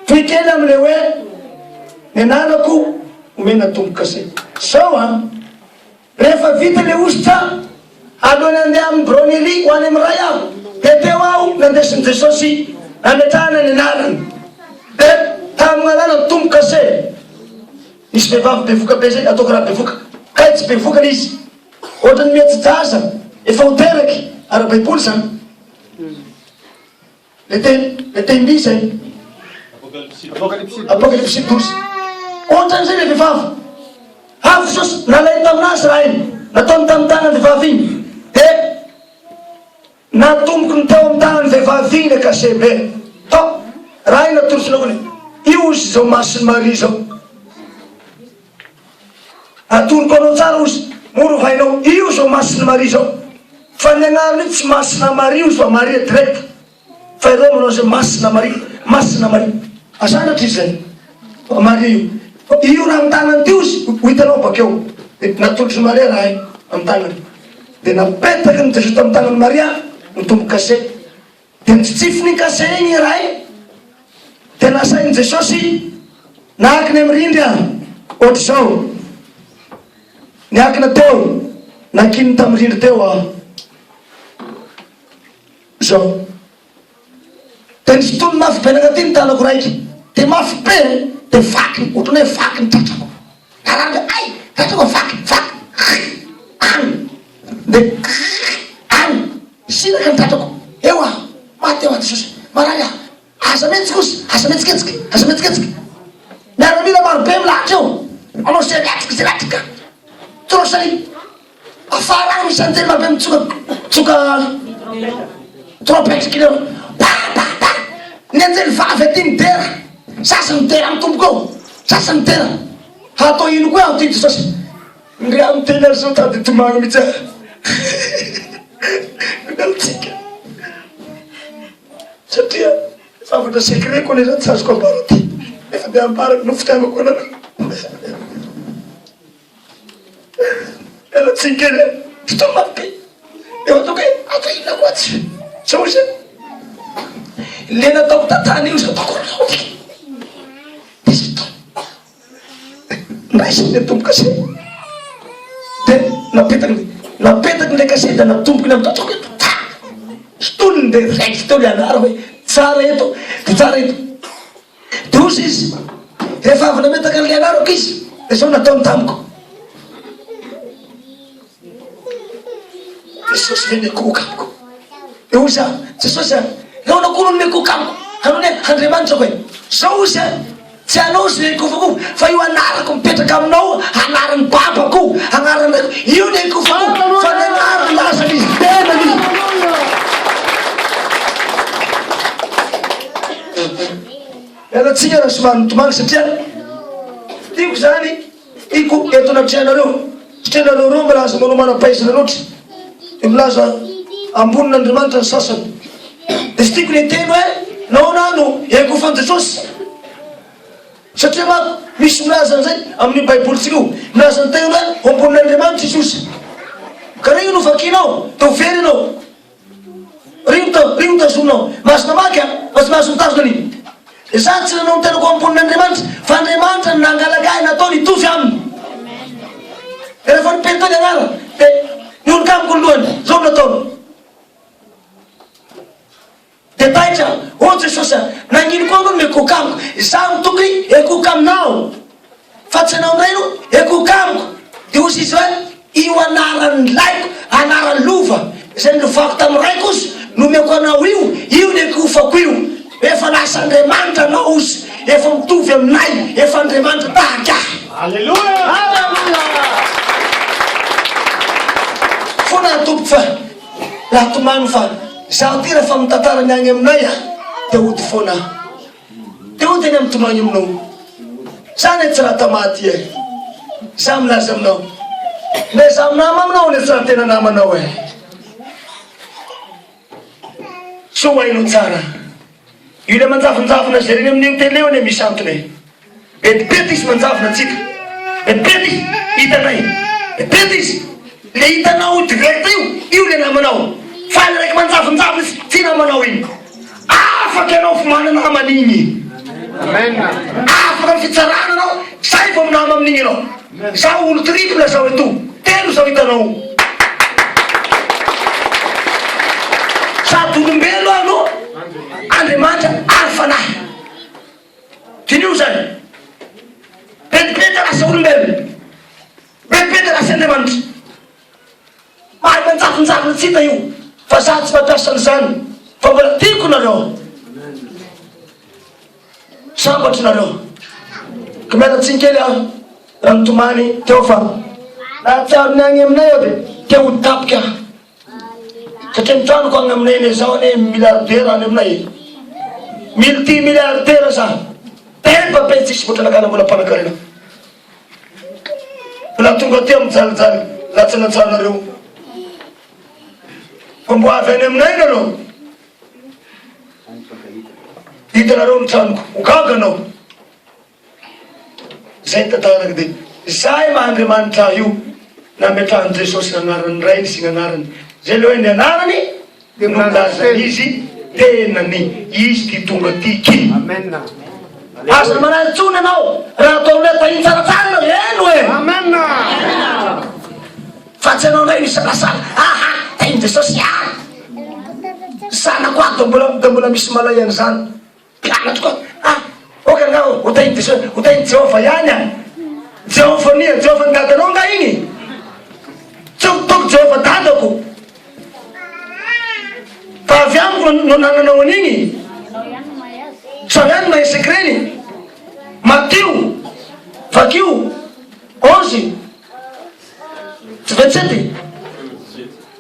Toy kely amin'ilay hoe ny anarako omena tombo-kase. Zao an! Rehefa vita ilay hosotra, alohan'ny handeha amin'ny biraon'i Elia ho any amin'ny Ray aho, dia teo aho nandesin'i Jesosy nametrahana ny anarany. Dia tamin'ny alalan'ny tombo-kase, nisy vehivavy bevoka be izay, ataoko raha bevoka, kay tsy bevoka ilay izy, ohatran'ny mihetsi-jaza, efa ho teraky, ara-baiboly izany. Le teny, le teny by zay. Apokalypsy 12. Ohatran'izay le vehivavy. Avy Jesosy, nalainy taminazy raha iny, nataony tamin'ny tanan'ny vehivavy iny. Dia natomboky ny teo amin'ny tanan'ny vehivavy iny le cachet be. To, raha iny natolotry ny lohany. Io ozy izao masin'i Maria izao. Atoroko anao tsara ozy, mora ho hainao, io zao Masina Maria zao, fa ny anarany io tsy Masina Maria ozy fa Maria direct, fa ireo manao azy hoe Masina Maria, Masina Maria, asandratra izy zay, fa Maria io, fa io raha amin'ny tanany ty ozy, ho hitanao bakeo, de natolotry Maria raha io amin'ny tanany, de napetaky ny Jesosy tamin'ny tanan'i Maria ny tombo-kase. Dia notsitsifiny kase iny iray, dia nasain'i Jesosy nahakina amin'ny rindry aho, ohatr'izao. Niakina teo, nankininy tamin'ny rindry teo aho. Izao. Dia nisintoniny mafy be nankaty ny tanako raiky. Dia mafy be, dia vaky, ohatran'ny hoe vaky ny tratrako. Narary hoe ay! Tratrako vaky, vaky, any. Dia any. Siraka ny tratrako. Eo aho. Maty eo aho Jesosy. Marary aho. Aza mihetsika ozy. Aza mihetsiketsika. Aza mihetsiketsika. Miaramila maro be milahatra eo. Manao izay miatrika izay miatrika. Torosany. Afara any misy anjely maro be mitsoka mitsoka trompetra kely eo. Pa pa pa. Ny anjely vavy aty midera. Sasany midera amin'ny tompoko eo. Sasany midera. Hatao ino koa aho ty Jesosy. Ndry amin'ny teny ary zao tady tomagny mihitsy aho. Mialtsika. Satria zavatra secret ko le zany tsy azoko ambara aty. Nefa dia ambarako no fitiavako anareo. Miala tsiny kely e. Fotoana mafy be. Eo ataoko hoe atao inona koa tsy. Zao izy. Le nataoko tatany io zao ataoko raoky. Dia Raisiny ilay tombo-kase dia napetany, napetany ilay kase dia natombokiny amin'ny tratrako eto, ta! Sintoniny dia raikitra teo ilay anarana hoe tsara eto, dia tsara eto. Dia hozy izy, rehefa avy nametaka an'ilay anarako izy, dia izao nataony tamiko. Jesosy ve mikohoka amiko? Dia hozy aho, Jesosy a, nahoana koa no mikohoka amiko? Hanao ny Andriamanitrako e. Zao hozy aho, tsy anao izay iankohofako fa io anarako mipetraka aminao, anaran'ny babako, anaran'ny raiko, io ny iankohofako fa ny anaran'ny lazan'izy tenany. Miala tsiny aho raha somary nitomany satria tiako izany. Tiako eto anatrehanareo, satria nareo reo milaza manao manam-pahaizana loatra, dia milaza ambonin'Andriamanitra ny sasany. Dia tsy tiako ny hiteny hoe nahoana aho no iankohofan'i Jesosy. Satria manko misy milaza an'izay amin'io Baibolintsika io, milaza ny teny hoe ambonin'Andriamanitra Jesosy. Ka raha io no vakinao, dia ho very ianao. Ry no ry no tazominao. Mahazo mamaky an, fa tsy mahazo mitazona an'iny. Izaho tsy nanao ny tenako ho ambonin'Andriamanitra, fa Andriamanitra no nangalaka ahy nataony hitovy aminy. Dia rehefa nipeny teo ny anarany, dia nihonoka amiko ny lohany. Izao no nataony. Dia taitra aho. Oh Jesosy a, nagnino koa anao no mikohoka amiko? Izaho no tokony hikohoka aminao, fa tsy ianao indray no hikohoka amiko. Dia hoy izy hoe, Io anaran'ny laiko, anaran'ny lova izay nolovako tamin'ny raiko ozy, nomeko anao io, io no hikohofako io. Efa lasa Andriamanitra anao ozy, efa mitovy aminay, efa Andriamanitra tahaka ahy. Aleloia! Fona aho tompoko fa raha tomany fa zaho ty raha fa mitantara ny agny aminay ah de hody foana aho. De hody anie mitomagny aminao. Za anie tsy raha tamà ty eh. Za milaza aminao. Ndre za minama aminao anie tsy raha tena namanao eh. Soa hainao tsara. Io ilay manjavonjavona izay reny amin'io télé io anie misy antony e. Betibety izy manjavona antsika. Betibety izy, hitanay. Betibety izy. Le hitanao direct io, io le namanao. Fa le raiky manjavonjavona izy, tsy namanao iny. Afaka ianao fa manana namana iny. Afaka ny fitsarana anao, zay vao minama amin'igny anao. Zaho olo triple zaho eto, telo zaho hitanao. Sady olombelo aho no Andriamanitra ary fanahy. Diniho zany. Betibety lasa olombelona. Betibety lasa Andriamanitra. Mahay manjavinjavina tsy hita io fa za tsy mampiasa an'izany fa mbola tiako nareo. Sambatra nareo. Ka miala tsiny kely aho raha nitomany teo fa nahatsiaro ny agny aminay aho de te ho tapika aho. Satria ny tranoko agny aminay anie zaho anie milliardaire any aminay e. Multi milliardaire za. Beba be tsisy voatra nakana mbola mpanakarena. Mbola tonga aty mijalijaly latsalatsanareo. Fa mbo avy any aminay nareo. Hitanareo ny tranoko. Ho gaga anao. Zay ny tantarako dia zay maha Andriamanitra ahy io nametrahan'i Jesosy ny anaran'ny Rainy sy ny anarany. Zay le hoe ny anarany no milaza izy tenany. Izy ty tonga ty ki. Amen. Aza manahy intsony ianao raha atao hoe tahiny tsaratsara ianao. Eny e. Amen. Fa tsy ianao indray misalasala. Aha, tahin'i Jesosy ihany. Zanako ato dia mbola dia mbola misy malay an'izany. Mpianatro koa. Ah, ok angaha ho tahin'i Jesosy, ho tahin'i Jehovah ihany ah. Jehovah nia, Jehovah ny dadanao angaha iny? Tsy ho toko Jehovah dadako. Fa avy amiko no nananao an'iny. Sao ihany mahay secret-ny. Matio, vakio, 11. Tsy vetsety.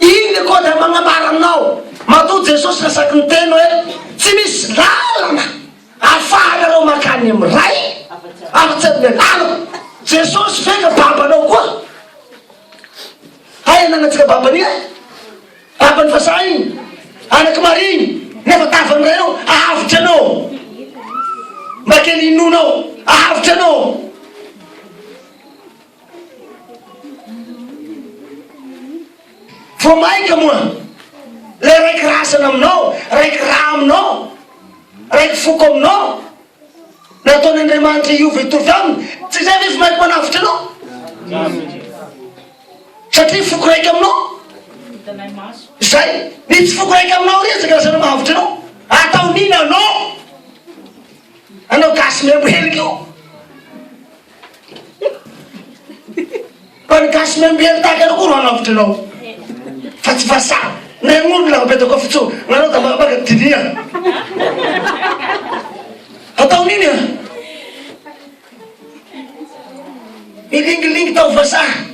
Iny le code magnambara aminao. Matoa Jesosy resaky niteny hoe tsy misy lalana afahanareo makany amin'ny Ray afa-tsy amin'ny alalako. Jesosy ve ka babanao koa? Hay ananantsika babany e? Baban'ny vazaha iny, anak'i Maria iny, nefa tavan'ny Rainao, ahavitra anao. Mba kely inoanao, ahavitra anao. Vao maika moa ilay raiky razana aminao, raiky ra aminao, raiky foko aminao, nataon'Andriamanitra hiova hitovy aminy, tsy izay ve izy maika manavotra anao? Satria foko raiky aminao. Izay, ny tsy foko raiky aminao ry ezaka lazaina mahavotra anao, ataon'ina anao? Anao gasy mihambo helika io. Fa ny gasy mihambo tahaka anao koa ro hanavotra anao. Fa tsy vazaha. Nengorona lava be toko fitso. Nanao da maka dinia. Ataon'iny a. Milingilingy tao vazaha.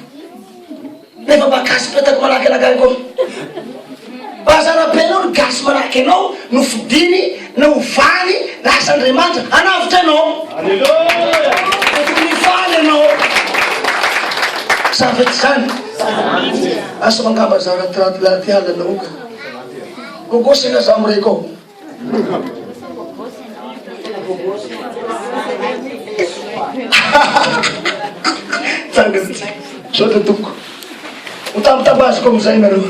Nefa mba gasy petaka manahaka anakahy koa. Bazara be anao ny gasy manahaka anao no fidiny na ovany lasa Andriamanitra hanavotra anao. Aleloia. Fa tokony hifaly anao. Sa ve tsy zany? Asa angamba za ratiraty lahy ty alina oka. Gogosy nga za mireko ao. Misaotra tompoko. Ho tambitabaziko amin'izay nareo.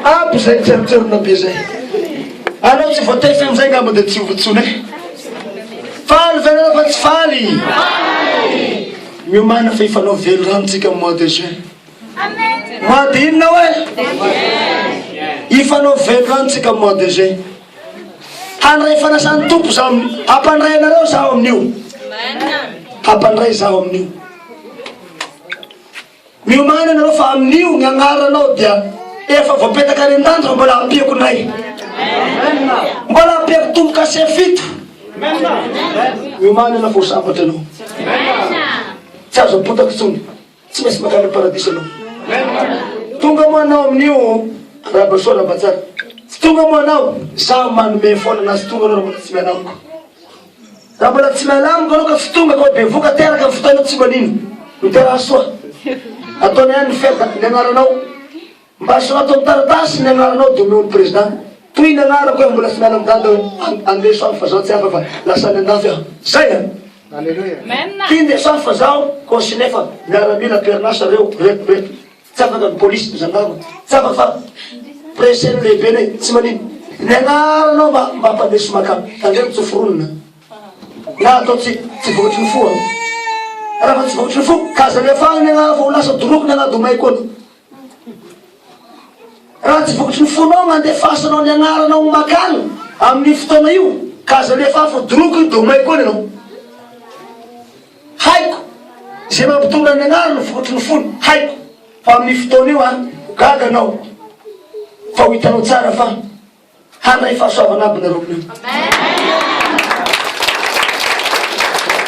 Ampy izay tserotserona be zay. Anao tsy voatefy amin'izay ngamba dia tsy ho intsony e. Faly ve nareo fa tsy faly? Miomàna fa hifanao velirano tsika amin'ny mois de juin. Mois de inona hoe? Hifanao velirano tsika mois de juin. Handray fanasan'ny Tompo zaho amin'ny hampandray anareo zaho amin'io. Hampandray zaho amin'io. Miomàna ianareo fa amin'io ny agnaranao dia efa voapetaka any an-danitra fa mbola hampiako indray. Mbola hampiako tombo-kase fito. Miomàna ianao fa ho sambatra ianao. Tsy azo apotaka intsony. Tsy maintsy mankany am paradisa anao. Tonga moa anao amin'io arahaba soa arahaba tsara. Tsy tonga moa anao, zaho manome foana na tsy tonga anao raha mbola tsy miala amiko. Raha mbola tsy miala amiko anao ka tsy tonga ka hoe bevoka teraka ny fotoana tsy manino. Miteraha soa. Ataonay any ny fête ny anaranao. Mba sorato amin'ny taratasy ny anaranao dia omeo ny président. Toy ny anarako hoe mbola tsy miala amin'i dada hoe andeso aho fa zaho tsy hafa fa lasa any andafy aho. Zay a! Ty ndeso aho fa zaho consigné fa miaramila am-perinasa reo reto reto. Tsy afaka ny polisy ny gendarme. Tsy afaka fa pressé ny lehibenay tsy manino. Ny anaranao mba mba ampandeso makà. Tandremo tsy ho foronina. Na atao tsy tsy vokatry ny fo an. Raha fa tsy vokatry ny fo ka aza alefahana ny anah fa ho lasa doroko ny anah domay koa. Raha tsy vokatry ny fonao gn'andefasanao ny agnaranao makany amin'io fotoana io ka aza alefa fa doroko io domay koa ny anao. Haiko izay mampitondra ny anarana vokatry ny fony, haiko fa amin'io fotoana io an, ho gaga anao fa ho hitanao tsara fa handray fahasoavana aby nareo amin'io.